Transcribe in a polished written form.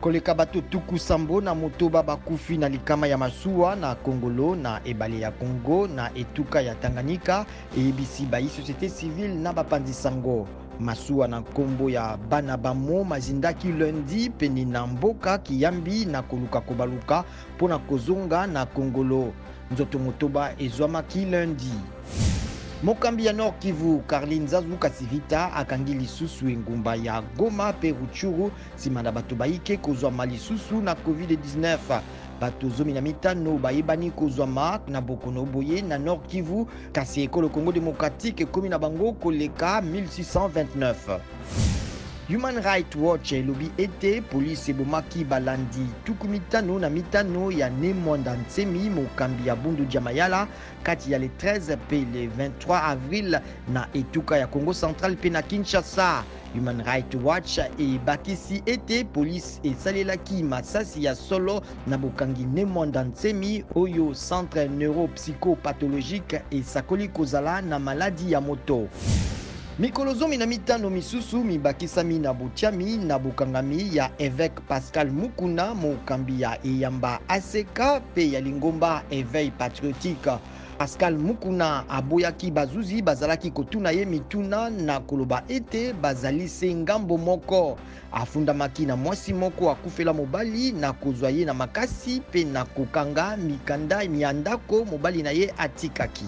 Koleka bato 76 bakufi na likama ya masuwa na Kongolo na ebale ya Congo na etuka ya Tanganyika, eyebisi bayi société civile na bapanzi sango. Masuwa na nkombo ya bana bamo mazindaki lundi pene na mboka Kiyambi na koluka kobaluka mpo na kozonga na Kongolo. Nzoto 8 ezwamaki lundi. Mokambi ya Nord Kivu, Carly Nzazu Kasivita, akangi lisusu engumba ya Goma mpe Rutshuru nsima na bato bayike kozwama lisusu na COVID-19. Bato 15 bayebani kozwama na bokono boye na Nord Kivu, kasi ekolo Congo démocratique ekomi na bango koleka 1629. Human Rights Watch elobi ete polisi ebomaki balandi 55 ya Ne Mwanda Nsemi, mokambi ya Bundu dia Mayala, kati ya le 13 mpe le 23 avril na etuka ya Congo Central mpe na Kinshasa. Human Rights Watch ebakisi ete polisi esalelaki masasi ya solo na bokangi Ne Mwanda Nsemi, oyo centre neuropsychopathologique esakoli kozala na maladi ya moto. Mikolo 15 misusu mibakisami na botiami na bokangami ya évêque Pascal Mukuna, mokambi ya eyamba ACK mpe ya lingomba Éveil patriotique. Pascal Mukuna aboyaki bazuzi bazalaki kotuna ye mituna na koloba ete bazali se ngambo moko. Afundamaki na mwasi moko akufela mobali na kozwa ye na makasi mpe na kokanga mikanda mya ndako mobali na ye atikaki.